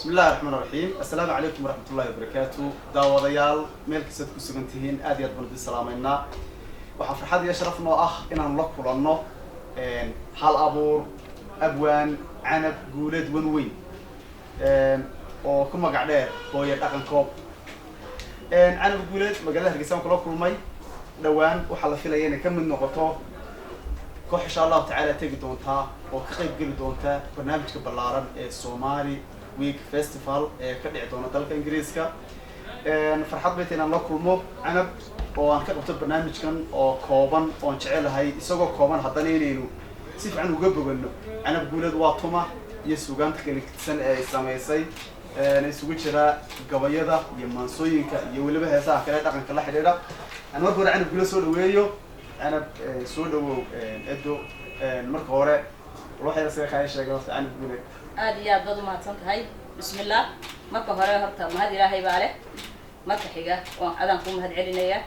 Bismi illahi raxmaan raxiim. Assalaamu calaykum waraxmat ullahi wabarakaatu. Daawadayaal, meel kastaad ku sugan tihiin, aad iyo aad baan idin salaameynaa. Waxaa farxad iyo sharaf noo ah inaan la kulanno hal abuur, abwaan Canab Guuleed Wanweyn oo ku magac dheer Hooye Dhaqankoob. Canab Guuleed magaalada Hargeysa aan kula kulmay dhowaan. Waxaa la filaya inay ka mid noqoto koox insha Allahu tacaala tegi doontaa oo ka qayb geli doonta barnaamijka ballaaran ee Somali Week Festival ee ka dhici doona dalka Ingiriiska. Farxad bay tahay inaan la kulmo Canab oo aan ka qabto barnaamijkan oo kooban, oon jecelahay isagoo kooban haddana inaynu si fiican uga bogano. Canab Guuleed waa tuma iyo suugaanta kaligtisan ee ay samaysay, isugu jira gabayada iyo maansooyinka iyo weliba heesaha kale dhaqanka la xidhiidha. Aan marka hore Canab Guuleed soo dhaweeyo. Canab, soo dhawow edo. Marka hore waxay isaga kaa sheegay horta Canab Guuleed. Aada iyo aad baad umahadsan tahay. Bismillah. Marka hore horta mahad Ilaahay baa leh. Marka xiga waan adaan kuu mahad celinayaa.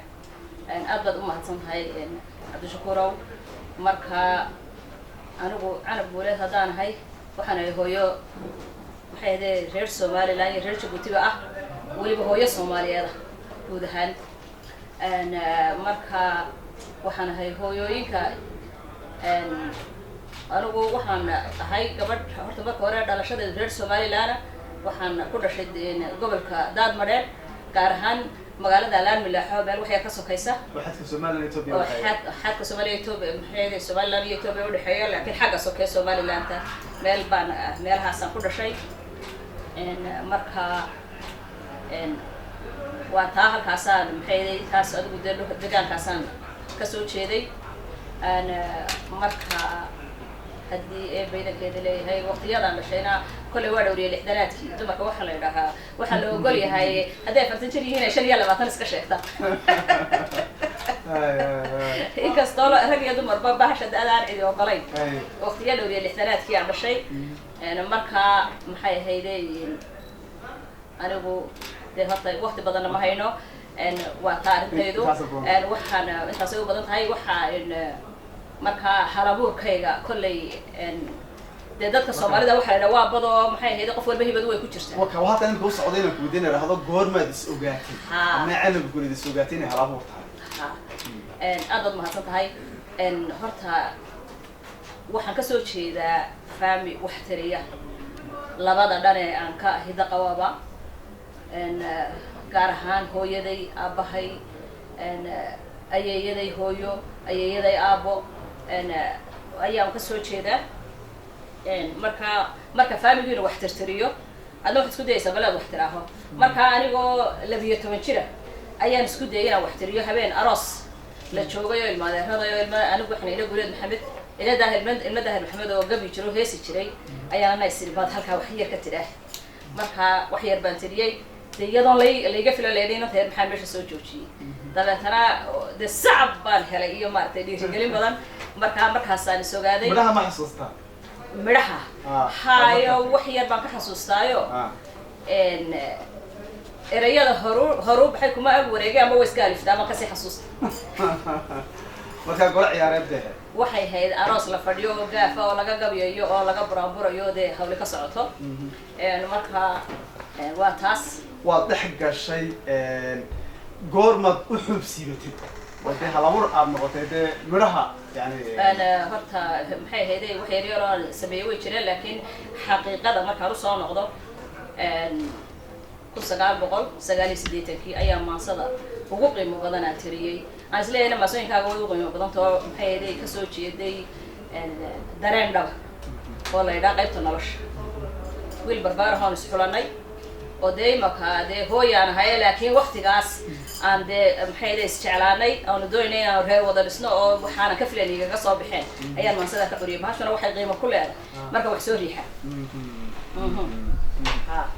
Aad baad umahadsan tahay, Cabdishakuurow. Marka anigu Canab Guuleed haddaan ahay, waxaan ahay hooyo, maxay ahdee, reer Somaliland iyo reer Jabuutiba ah, weliba hooyo Soomaaliyeed ah guud ahaan. Marka waxaan ahay hooyooyinka. Anigu waxaan ahay gabadh horta marka hore dhalashadeedu reer Somaliland. Waxaan ku dhashay gobolka Daadmadheer, gaar ahaan magaalada Alaanmilaaxo, meel waxyaa ka sokaysa. Oo xadka Somaliland Ethiopia oo waxay xadka Soomaaliya Ethiopia, maxay, Somaliland iyo Ethiopia udhexeeya, laakiin xagga sokee Somalilanta meel baan meelahaasaan ku dhashay. Marka waa taa halkaasaan, maxay, taas adigu dee dhulka deegaankaasaan kasoo jeeday. Marka haddii ee baydankeeda leeyahay, waqtiyadan dhashayna kolley waa dhowriye lixdanaadkii. Dumarka waxaa la idhahaa waxaa la ogol yahay hadday 40 jir yihiin ay 25 iska sheegta, inkastoo rag iyo dumarba bahasha da-da aan cidi ogolayn. Waqtiya dhowriye lixdanaadkii aan dhashay. Marka maxay ahayde, anigu dee horta waqti badanna ma hayno. Waa taa arrintaydu. Waxaan intaasay u badan tahay. Waxaa marka halabuurkayga kolley dee dadka Soomaalida waxaa la idhaha waa badoo, maxay ahayd, qof walba hibadu way ku jirtaa. Waka waa hadda imika u socday inaan kuweydiin idhaahdo goormaad is ogaatay ama Canab Guuleed is ogaatay inay halabuur tahay? Ha, aad baad mahadsan tahay. Horta waxaan kasoo jeedaa family wax tiriya labada dhan ee aan ka hiddo qababa, gaar ahaan hooyaday, aabbahay, ayeeyaday hooyo, ayeeyaday aabbo ayaan kasoo jeedaa. Marka marka familigiina wax tirtiriyo, adna waxaad isku dayaysaa bal aad wax tiraaho. Marka anigoo 12 jira ayaan isku dayay inaan wax tiriyo. Habeen aroos la joogay oo ilmaadeeraday oo ilma, anigu waxaan ila Guuleed Maxamed, ila Daahir, ilma Daahir Maxamed oo gabi jiro, heesi jiray, ayaan ana isiri baad halkaa wax yar ka tidhaah. Marka wax yar baan tiriyey de, iyadoon lay layga filo leedhay inanta yar maxaa meesha soo joojiyey. Dabeetana dee sacab baan helay iyo maaragtay dhiirigelin badan. Marka markaasaan is ogaaday. Midhaha ma xasuustaa? Midhaha? Hayo, wax yar baan ka xasuustaayo. Ereyada horu horuu baxay kuma ag wareegay ama wa iska alifta ama kasii xasuusta. Markaa gole ciyaareed dee? Waxay ahayd aroos la fadhiyo oo gaafa oo laga gabyayo oo laga buraanburayo, dee hawli ka socoto. Marka waa taas. Waad dhex gashay. Goormaad u xuub siibatay oo dee halabuur aad noqotay, dee midhaha yani? Horta maxay ahayde, wax yar yar oo sameeyey way jireen, laakiin xaqiiqada markaan usoo noqdo, 1989-kii ayaa maansada ugu qiimo badan aan tiriyey. Aan isleeyahayna maansooyinkaaga way u qiimo badantao, maxay ahayde, kasoo jeeday dareen dhaba oo la yidhaha Qaybta Nolosha. Wiil barbaarahoon isxulanay oo dee imaka dee hooyaan ahaye, laakiin waktigaas aan dee maxay ahayde isjeclaanay, aanu doonay inaanu reer wada dhisno, oo waxaanan ka filan igaga soo baxeen, ayaan maansadaa ka curiyay. Bahashuna waxay qiimo ku leedahay marka wax soo riixa.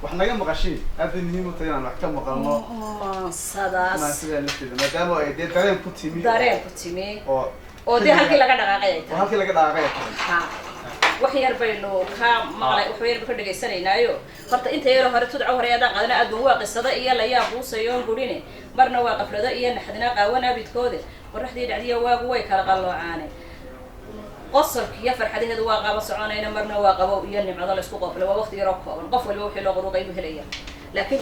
Wax naga maqashiin, aad bay muhiim u tahay inaan wax ka maqalno. Maansadaas. Maansidaa lafteeda, maadaama ay dee dareen ku timi. Dareen ku timi. Oo oo dee halkii laga dhaqaaqay ay oo tahay. Halkii laga dhaqaaqay ay tahay. Ha, wax yar baynu ka maqlay, wax yar ka dhagaysanaynaayo. Horta inta yaro hore tudco hore haddaan qaadana, aadun waa qisada iyo layaa quusayoon gurine, marna waa qaflado iyo naxdina qaawan abidkoode, qoraxdii dhacdiya waagu way kala qalloocaane. Qosolka iyo farxadaheedu waa qaba soconayna, marna waa qabow iyo nimcado la isku qoofle. Waa waqti yaroo kooban, qof waliba wixii loo qoruqay buu helaya, laakiin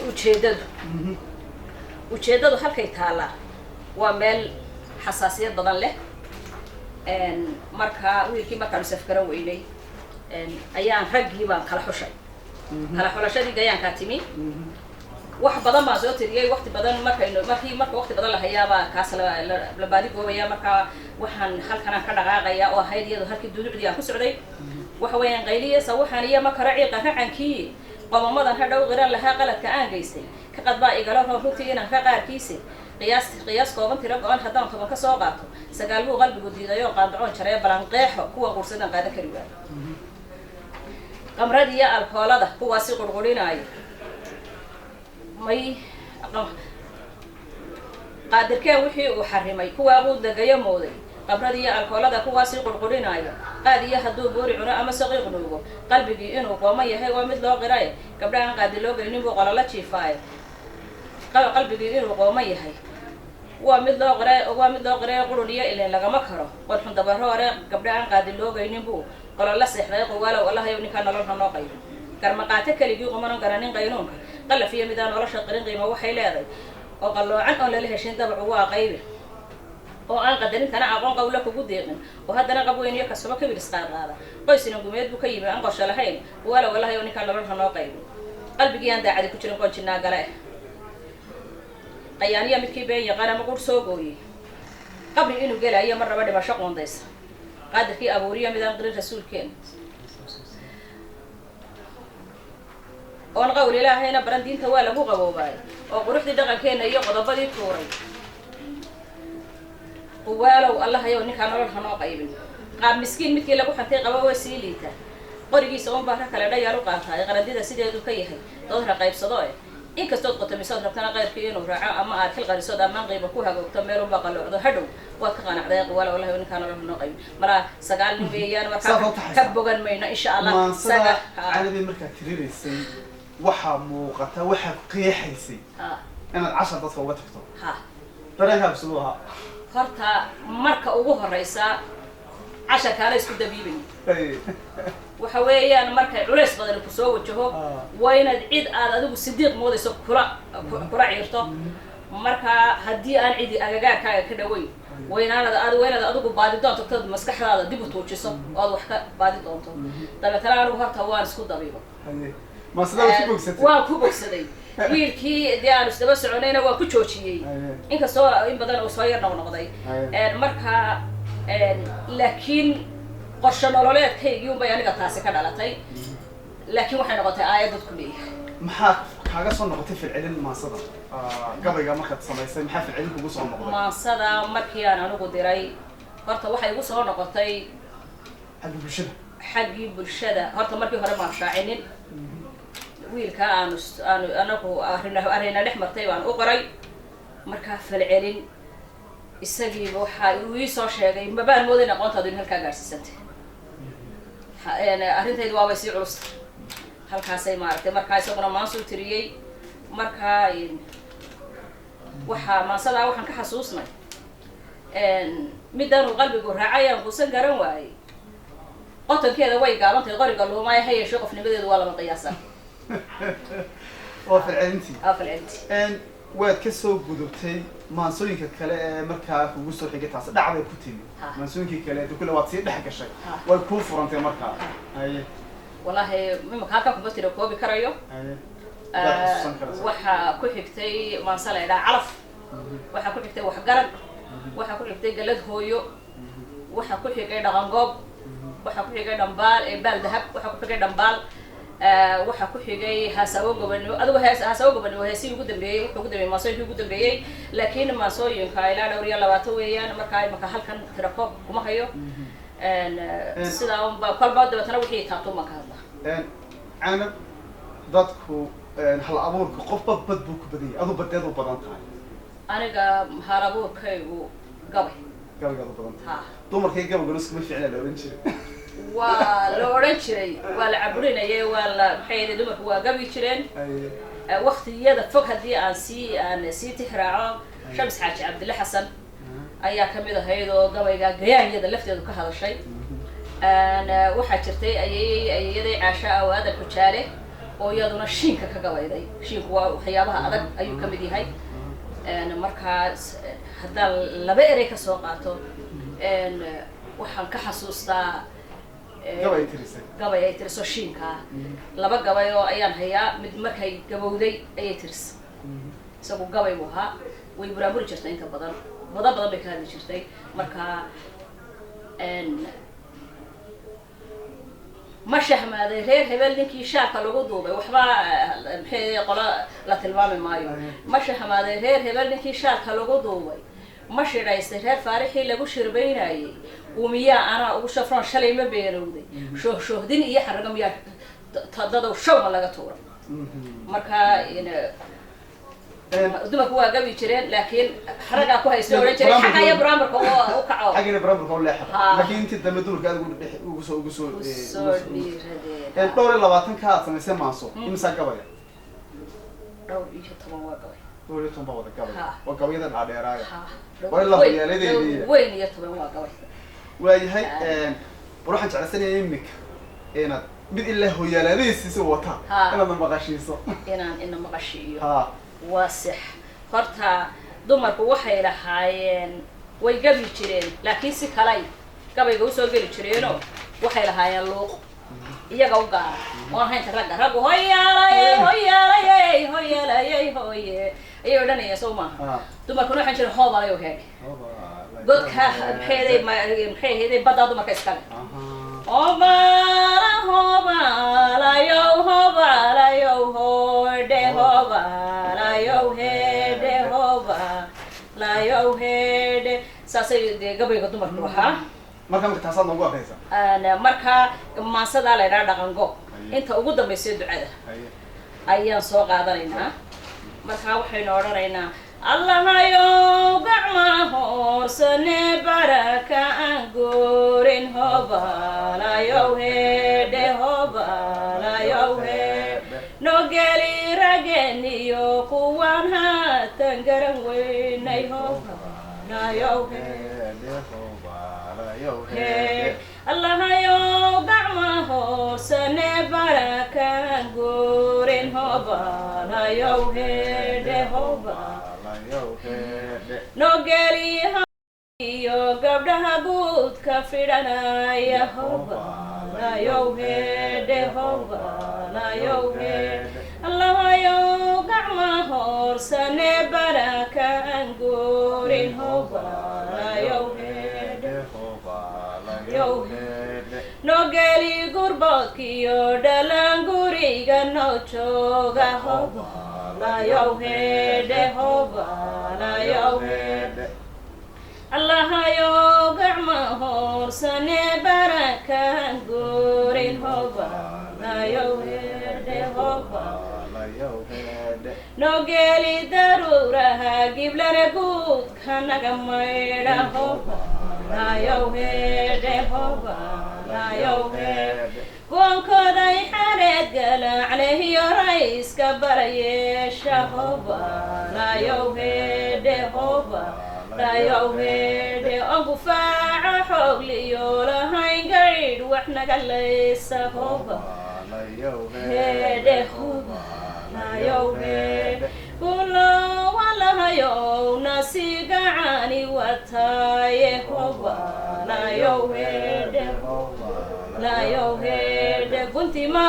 ujeeddadu halkay taallaa waa meel xasaasiyad badan leh. Marka wiilkii markaanu safgaran weynay ayaan raggii baan kala xushay. Kala xulashadii gayaankaa timi. Wax badan baan soo tiriyey. Waqti badan markaynu markii marka waqti badan la hayaabaa kaas la baadigoobaya. Marka waxaan halkanaan ka dhaqaaqaya oo ahayd iyadoo halkii duducdii aan ku socday, waxa weeyaan qayliya sawaxan iyo makara ciiqa racankii qomamadan hadhow qiran lahaa qaladka aan geystay ka qad baa igala roon runtii inaan ka qaarkiisa qiyaas qiyaas kooban tiro go-an haddaan 10 ka soo qaato, 9 buu qalbigu diidayo, qaandacoon jaree balanqeexo kuwan qursadan qaadan kari waayo, qamrada iyo alkoolada kuwaasi qurqurinaayo may qaadirkeen wixii uu xarimay kuwaa quud lagayo mooday, qabrada iyo alkoolada kuwaasii qurqurinaayo, qaad iyo hadduu boori cuno ama saqiiq nuugo, qalbigii inuu qooman yahay waa mid loo qiraye, gabdha aan qaadi loo gelinin buu qolola jiifaaye, qalbigii inuu qooman yahay waa mid loo qira, waa mid loo qiray, qurun iyo ileen lagama karo qodxun dabaro hore, gabdha aan qaadi loo geynin buu qolola seexday. Qowaalow Allahayow ninkaa nolol ha noo qaybo, garmaqaato keligii qumanan garanin qaynuunka qalaf iyo midaan nolosha qirin qiimo waxay leedahay oo qalloocan oon lala heshin dabacu waa qaybi oo aan qadarintana aqoon qawla kugu deeqin oo haddana qab weyn iyo kasabo kibir isqaadqaada, qoysina gumeed buu ka yimi aan qorsho lahayn. Walow Allahayow ninkaa nolol ha noo qaybin, qalbigii aan daacadi ku jirin qoonjinaa gale eh, qayaaniya midkii been yaqaan ama qur soo gooyey, qabri inuu gelayo mar raba dhimasho qoondaysa, qaadirkii abuuriya midaan qirin rasuulkeena oon qawl Ilaahayna baran, diinta waa lagu qaboobaay oo quruxdii dhaqankeenna iyo qodobadii tuuray. Quwaalow Allahayow ninkaa nolol ha noo qaybin, qaab miskiin midkii lagu xantay qaba oo sii liita, qorigiisa un baa ra kale dhayaal u qaataay, qarandida sideedu ka yahay dood ra qaybsado eh, inkastood qotomisood rabtana qayrkii inuu raaco ama aad xil qarisood amaan qiiba ku hagoogto, meelunbaa qalloocdo hadhow waad ka qanacday. Quwaalow Allahayow ninkaa nolol ha noo qaybin. Malaa 9 nin weeyaan. Saad markaa u taxaysaa. Ka bogan mayno insha Allah. Maansada Ha. Canabi markaad tirinaysay waxaa muuqata waxaad qeexaysay inaad cashar dadka uga tagto. Ha. Dareenkaagu siduu ahaa? Horta marka ugu horeysa casharkaana isku dabiibay waxa weeyaan markay culays badan kusoo wajaho waa inaad cid aad adigu sidiiq moodayso kula ciirto. Marka haddii aan cidi agagaarkaaga ka dhaweyn, waa inaad adigu baadi doonto tood maskaxdaada dib u tuujiso oo aad wax ka baadi doonto. Dabeetana anigu horta waan isku dabiibo. Haye, maansada waad ku bogsatay? Waan ku bogsaday. Wiilkii dee aanu isdaba soconayna waan ku joojiyey, inkastoo in badan uu soo yar noqnoqday. Marka laakiin qorshe nololeedkaygii unbay aniga taasi ka dhalatay, laakiin waxay noqotay aayad dadku leeyahay. Maxaa kaaga soo noqotay falcelin maansada? Gabayga markaad samaysay maxaa falcelin kugu soo noqday? Maansada markii aan anigu diray horta waxay igu soo noqotay xagga bulshada. Xaggii bulshada horta markii hore maan shaacinin. Wiilka aanu anagu arrin arrina dhex martay baan u qoray. Markaa falcelin isagiiba waxa uu ii soo sheegay, mabaan moodayn aqoontaadu in halkaa gaadhsiisantay. Arrintaydu waabay sii culusta halkaasay maaragtay. Markaa isaguna maansuu tiriyey. Markaa waxaa maansadaa waxaan ka xasuusnay midaanuu qalbigu raacay aan quusan garan waayey, qotonkeeda way gaabantahay qoriga luumaya, ha yeeshee qofnimadeedu waa lama qiyaasa. Waa falcelintii. Aa, falcelintii. Waad ka soo gudubtay maansooyinka kale ee markaa kugu soo xigay, taasi dhacday ku timi. Maansooyinkii kale de kule waad sii dhex gashay. Way kuu furantay markaa. Haye. Wallaahi imika halkan kuma tira koobi karayo. Haye, waad xasuusan karaysaa. Waxaa ku xigtay maanse la idhaha Calaf, waxaa ku xigtay Waxgarad, waxaa ku xigtay Galad Hooyo, waxaa ku xigay Dhaqangoob, waxaa ku xigay Dhambaal ee Baal Dahab, waxaa ku xigay Dhambaal, waxaa ku xigay Haasawo Gobonimo. Adigu hees Haasawo Gobonimo heesihii ugu dambeeyey, wuxuu ugu dambeeyey maansooyinkii ugu dambeeyey. Laakiin maansooyinka ilaa dhowr iyo labaatan weeyaan. Markaa imaka halkan tirakoob kuma hayo. Sidaa unba kolba dabeetana wixii taabto baan ka hadlaa. Canab, dadku hal abuurka qofba bad buu ku badan yahay, adu badeed u badan tahay? Aniga hal abuurkaygu gabay. Gabaygaad u badan tahay? Ha. Dumarkay gabayguna iskuma fiicna la ohan jiray. Waa la odhan jiray, waa la caburinayay, waa la maxay ahayd, dumarku waa gabi jireen. Waktiyada fog haddii aan sii tixraaco, Shams Xaaji Cabdille Xasan ayaa kamid ahayd oo gabayga gayaanyada lafteedu ka hadashay. Waxaa jirtay ayay ayeeyaday Caasha aw Aadan Xujaale oo iyaduna shiinka ka gabayday. Shiinku waa waxyaabaha adag ayuu ka mid yahay. Markaas haddaan laba erey kasoo qaato, waxaan ka xasuustaa gabay tirisay. Gabay ay tiriso shiinkaa, laba gabay oo ayaan hayaa. Mid markay gabowday ayay tirisay, isagu gabay buu ahaa. Way buraaburi jirtay, inta badan badan badan bay ka hadli jirtay. Marka ma shahmaaday reer hebel ninkii shaarka lagu duubay, waxba maxay qolo la tilmaami maayo. Ma shahmaaday reer hebel ninkii shaarka lagu duubay, ma shidhaystay reer Faarixii lagu shirbaynayay, umiyaa anaa ugu shafroon shalay ma beenowday, shoohshoohdin iyo xarago miyaa dadow shawma laga tuuray. Marka dumarku waa gabi jireen, laakiin xaragaa ku haysta odhan jiray xagga iyo buraambarka u kaco. Xaggina buraambarka u leexda. Ha. Laakiin intii dambe dumarka aad ugu dhex ugu soo usoo ugu soo dhiiradeen. 24-ka aad samaysay maanso, imisaa gabaya? 12 waa gabay. 12 baa wada gabay? Ha. Waa gabayada dhaadheeraaya. Ha. Waa ilaa hoyaaladeedii. Weyn iyo toban waa gabay. Waayahay, war waxaan jeclaysanaya imika inaad mid ilaa hoyaaladiisiisa wata Ha. inaad maqashiiso. Inaan ina maqashiiyo? Ha. Waa six. Horta dumarku waxay lahaayeen, way gabi jireen, laakiin si kalay gabayga usoo geli jireenoo waxay lahaayeen luuq iyaga u gaara oon haynta ragga. Raggu hoyaalayey, hoyaalayey, hoyaalayey, hoye ayay odhanayeen, soo maaha? Ha. Dumarkuna waxaan jirin hoobalayo heeg godka maxay ahayd, maxay ahayd, baddaa dumarka iskale. Hobala, hobalayow, hobalayow, hodhe, hobalayow, hedhe, hobalayow, hedhe. Saasay dee gabayga dumarku ahaa. Marka taasaad noogu akriyaysa? Marka maansadaa la idhaha dhaqango, inta ugu dambaysa ducada Haye. ayaan soo qaadanaynaa. Marka waxaynu odhanaynaa: Allahayow gacma hoorsane baraka aan guurin, hobalayow hedhe, hobalayow hedhe, nogeli rageeniyo kuwaan haatan garan weynay, hobalayow hedhe. Allahayow gacma hoorsane baraka aan guurin, hobalayow hedhe, hoba nogeli iyo gabdhaha guudka fidhanaya, hobalayow hedhe, hobalayow hedhe. Allahayow gacma hoorsane baraka aan guurin, hobalayow hedhe, nogeli gurboodkiyo dhalaan guriga noo jooga, hobalayow hedhe, hobalayow hedhe. Allahayow gacma hoorsane barakaan guurin, hobalayow hedhe, hoba nogeli daruuraha giblana guudka naga maydha, hobalayow hedhe, hobalayow hedhe. Goonkooday xareed galaaclehiyo rayska barayeesha, hobalayow hedhe, hobalayow hedhe. Oon gufaaca xoogliyo lahayn gaydh wax naga laysa, hoba hedhe, hobalayow hedhe. Kulo walahayow nasi gacani wataaye, hobalayow hedhe, layow hedhe. Guntima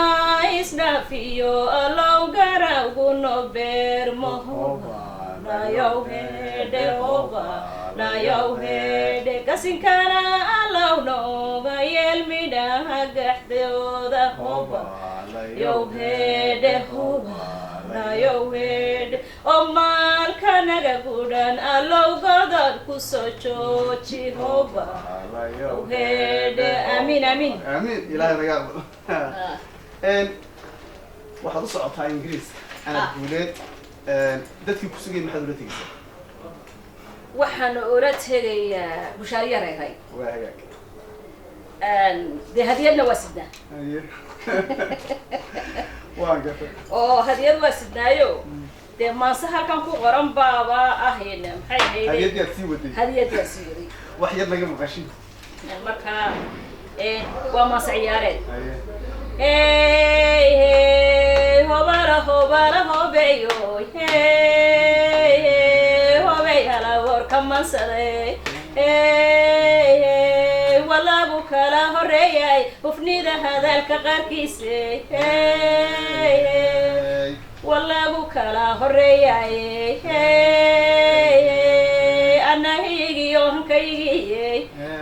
isdhaafiyo allow garawgu no beermo, hobalayow hedhe, hobalayow hedhe. Gasinkana allow nooga yeel midhaha gaxdooda, hoba yow hedhe, hobalayow hedhe. Oo maalka naga gudhan allow godod kusoo jooji, hoba hedhe. Amiin, amiin. Aamiin, Ilaahay naga aqbalo. Waxaad u socotaa Ingiriiska, Anab Guuleed. Dadkii ku sugayay maxaad ula tegeysaa? Waxaan ula tegayaa bushaariya reeray. Waa hagaag. Dee hadiyadna waa sidnaa. Haye, waan gartay. Oo hadiyad waa sidnaayo, dee maanse halkan ku qoran baaba ahayn, maxay ahayd? Hadiyaddii aad sii waday. Hadiyad waa sii waday. Wax yar naga maqashin. Marka Waa maase ciyaareed. Haye. Hey, hey, hobara hobara hobeyo, hey, hey, hobey halaboorka mansaday, hey, hey, walabu kala horeeyay hufnida hadalka qaarkiise, hey, hey, walagu kala horeeyay, hey, hey, anahiygiyo hankaygiye,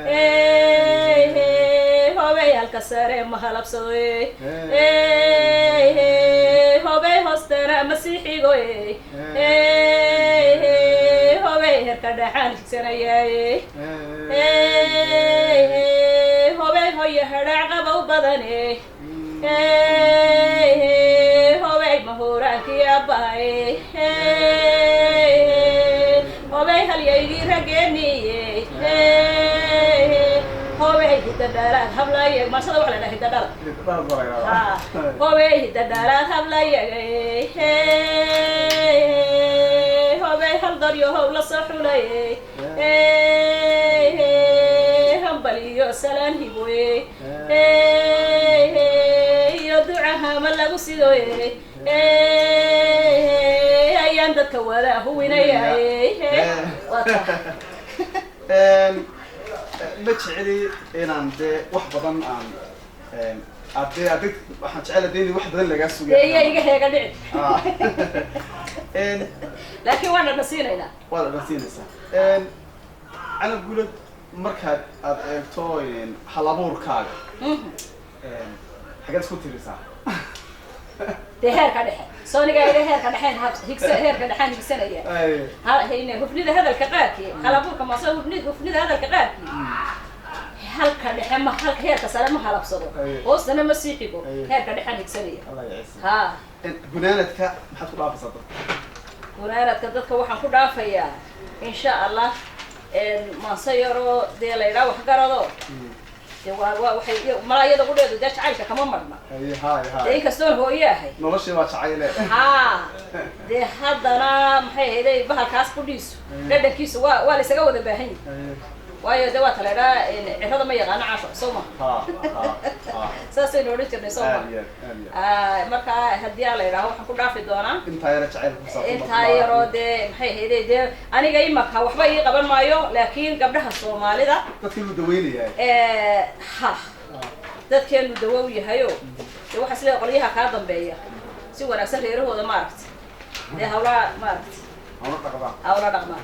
hey, hey, hobey halka sare ma halabsadoy, hey, hey, hobey hoostana masiixigoy, hey, hey, hobey herka dhaxaan higsanayay, hey, hey, hobey hoyo hadhaac qabow badane, hey, hey, hobey mahuraankii aabbahay, hey, hey, hobey halyaygii raggeeniye, hey, hey, hobey hidadhalaad hablayag. Maasada waxa la dhaha hidadhalad. Dhar baa la yidhahdaa. Hobey hidadhalaad hablayagay, hey, hobey hal daryo how la soo xulay, hey, hey, hambal iyo salaan hiboye, hey, hey, iyo ducahama lagu sidoye, hey, hey, ayaan dadka wada huwinayay. Waa taa. Ma jeceli inaan dee wax badan aan adee adig waxaan jecela dee in wax badan lagaa Dee iya sugaya. Iga heega dhici. Laakiin waan dhadhasiinaynaa. Waad dhadhansiinaysaa. Canab Guuled, markaad aad eegto hal abuurkaaga, xageed isku tirisaa? Dee heerka dhexe sooniga ida heerka dhexeen higsa, heerka dhexaan higsanaya. Hufnida hadalka qaarkii, halabuurka maase hufnida hadalka qaarkii, halka dhexe ma halka heerka sare ma halabsado, hoostana ma sii xigo. Heerka dhexaan higsanaya. Allah yacisa. Ha. Gunaanadka maxaad ku dhaafaysaa dadka? Gunaanadka dadka waxaan ku dhaafayaa, insha Allah, maase yaroo dee la yidhaha waxgarado. Dee waa waxay malaa iyada qudheedu dee jacaylka kama marna. Haye, hay. Dee hay. Inkastoon hooye ahay. Noloshii waa jacayle. Haa, dee haddana maxay ahayday bahalkaas qudhiisu dhadhankiisu waa la isaga wada baahan yahay. Waayo dee waa taleedhaa cirada ma yaqaano caasho, soo ma? Ha ha ha. Saasaynu odhan jirnay, soo ma? Aad iyo aad, aad iyo aad. Ah, marka haddii aan la yidhaaho waxaan ku dhaafi doonaa intaa yara jacaylka ku saabsan. Intaa yaroo dee maxay ahayday dee aniga imaka waxba ii qaban maayo, laakiin gabdhaha Soomaalida dadkii lu daweynayaa. Ha, dadkeenu dawo u yahayo. Dee waxaa isleeyahay qolyaha kaa dambeeya si wanaagsan reerahooda maaragta dee hawlaa maaragta hawla dhaqdaa. Hawla dhaqmaa.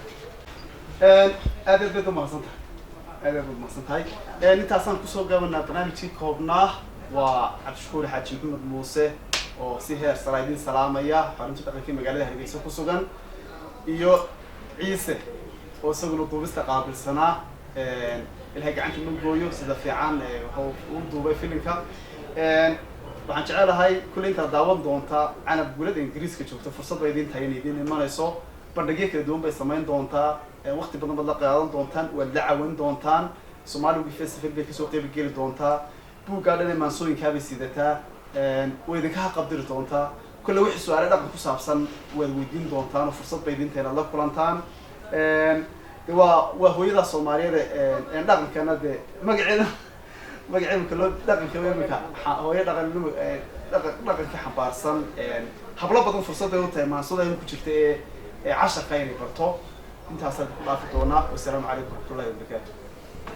Aad aad baad umahadsan tahay, aad aad baad umahadsan tahay. Intaasaan kusoo gaabanaa barnaamijkii koobnaa. Waa Cabdishakuur Xaaji Maxamed Muuse oo si heer sara idin salaamaya, xarunta dhaqankii magaalada Hargeysa ku sugan, iyo Ciise oo isaguna duubista qaabilsanaa. Ilahay gacanta ma gooyo, sida fiican wuxuu u duubay filimka. Waxaan jecelahay kulley intaad daawan doontaa Canab Guulada Ingiriiska joogto, fursad bay idin tahay inay idin imanayso. Bandhigyo kala duwan bay samayn doontaa, waqti badan baad la qaadan doontaan, waad la caawin doontaan. Soomaaliga Festival bay kasoo qeyb geli doontaa, buuggaa dhan ee maansooyinkaa bay sidataa, way idinka haqabdiri doontaa. Kulle wixii su-aale dhaqan ku saabsan waad weydiin doontaan oo fursad bay idin tahay inaad la kulantaan. De waa hooyada Soomaaliyeed ee dhaqankana dee magaceeda imika loo dhaqanka imika hooyo dhaqan dhaqanka xambaarsan. Hablo badan fursad bay u tahay maansada ku jirta ee casharka inay barto. Intaasaan ku dhaafi doonaa. Wasalaamu calaykum waraxmatullahi wabarakaatu.